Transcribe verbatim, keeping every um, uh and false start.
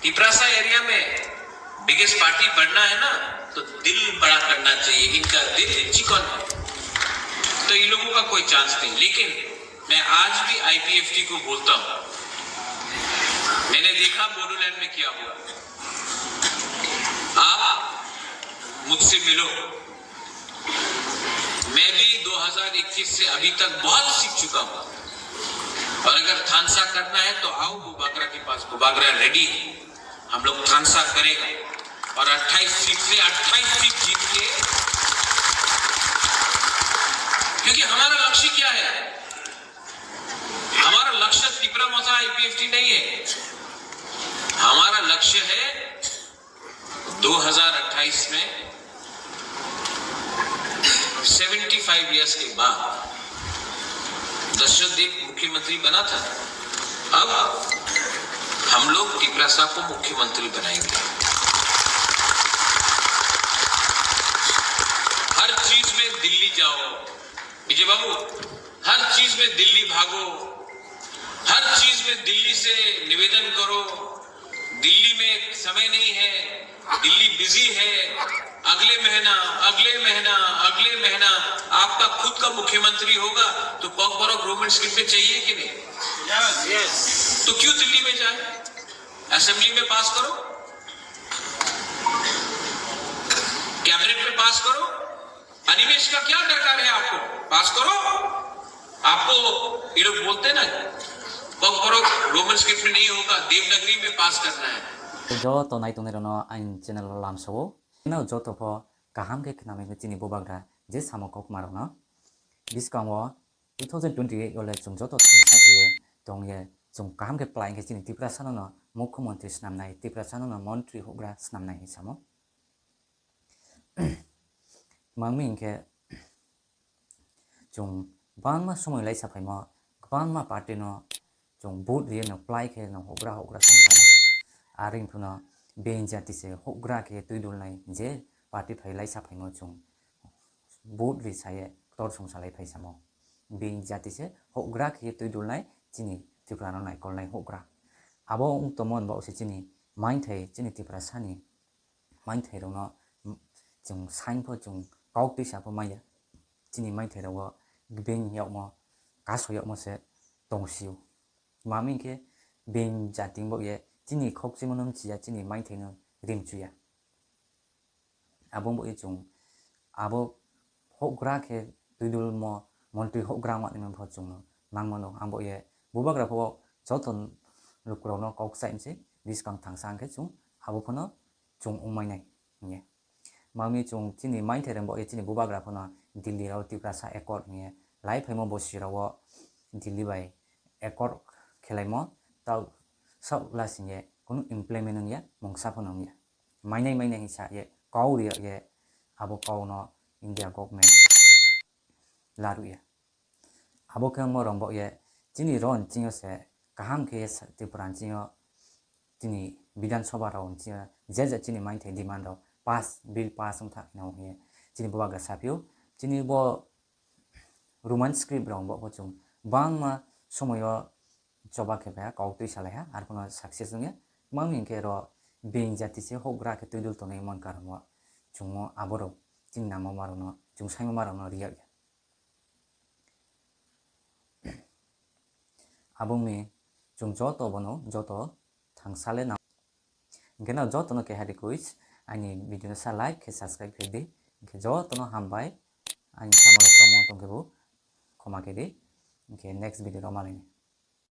तिपरासा एरिया में biggest party बनना है ना, तो दिल बड़ा करना चाहिए। इनका दिल चिकन है, तो इन लोगों का कोई चांस नहीं। लेकिन मैं आज भी आईपीएफटी को बोलता हूँ, मैंने देखा बोडोलैंड में क्या हुआ। आप मुझसे मिलो, मैं भी दो हज़ार इक्कीस से अभी तक बहुत सीख चुका हूँ। और अगर थानसा करना है तो आओ बुबागरा के पास, बुबागरा रेडी है, हम लोग थानसा करेगा। और अट्ठाईस सीट से अट्ठाईस सीट जीत के, क्योंकि हमारा लक्ष्य क्या है? हमारा लक्ष्य तिपरा मोर्चा आईपीएफटी नहीं है। हमारा लक्ष्य है दो हज़ार अट्ठाईस में सेवेंटी फ़ाइव ईयर्स के बाद दशरथ देव मुख्यमंत्री बना था, अब हम लोग तिपरासा को मुख्यमंत्री बनाएंगे। हर चीज में दिल्ली जाओ, विजय बाबू, हर चीज में दिल्ली भागो, हर चीज में दिल्ली से निवेदन करो। दिल्ली में समय नहीं है, दिल्ली बिजी है। अगले महीना, अगले महीना, अगले महीना आपका खुद का मुख्यमंत्री होगा, तो कॉकबरक रोमन स्क्रिप्ट में चाहिए कि नहीं? तो क्यों दिल्ली में जाए? असेंबली में पास करो, कैबिनेट में पास करो। अनिमेश का क्या दरकार है आपको? पास करो। आपको ये लोग बोलते ना, कॉकबरक रोमन स्क्रिप्ट में नहीं होगा, देवनागरी में पास करना है। Joto naitongnai rokno aini channel o lamsao. Nw joto pho kaham khe khnamwi chini bubagra je samo kokma rokno. Bwskango two thousand twenty-eight o le chwng joto thangsa khe tongye chwng kaham khe plai khe chini Tiprasa no no mukhyamantri swnamnai, Tiprasa no no montri houhgra swnamnai hinwi samo. Mangmi hinkhe chwng bangma somoi laisa phaimo, kwbangma party no chwng vote riyeno plai khe no houhgra houhgra song kha. Are wngphano being jati se houhgra khe twi dulnai je party phai laisa phaimo chwng vote ri saye ktor song salai phai samo. Being jati se houhgra khe twi dulnai chini Tripura no naikolnai houhgra. Abo wng tongmo hwnba se chini maithai chini Tiprasa ni maithai rokno chwng sign pho chwng kok twisa pho manya. Chini maithai rogo being yakmo kaso yakmo se tongsio. Mami hinkhe being jati wngbo ye chini khokchimo no mchiya, chini maithai no rimchuya. Abo wngbo ye chwng abo houhgra khe twidulmo montri houhgra wngmani pho chwngno nangmano. Abo ye bubagra pho joto lukurokno kok chai mse bwskang thangsa hinkhe chwng abo phano chwng wngmai nai hinkhe. Mami chwng chini maithai rwngbo ye chini bubagra phano Delhi rao Tiprasa accord hinkhe lai phaimo bosi rao Delhi bai accord khelaimo tao saohla singye kunu implement wngya, mungsa phano wngya. Mainai mainai hinsa ye kau riya ye abo kau no India government laruya. Abo khe wngmo rwngbo ye chini ron chingo se kaham khe ye sa-, Tripura chingo chini Bidhan Sabha rao chingo je je chini maithai demand rao pass, bill pass wngthak hino hiye chini bubagra sapio. Chini bo Roman script rao bo chwng bangma somoyo choba khe paiha, kok twi salaiha, arphano success wngya. Mami hinkhe ro being jati se houhgra khe twidul tonwi mon karongo chwngno aborok chini nangma marokno, chwng saima marokno riyakya. Aboni chwng joto bono joto thangsale nang. Hinkhe no jotono keha request, ani video no sa like khe subscribe khe di. Hinkhe jotono hambai, ani samung rok tongmo tongkhe bo khoma khe di. Hinkhe next video rok malaini.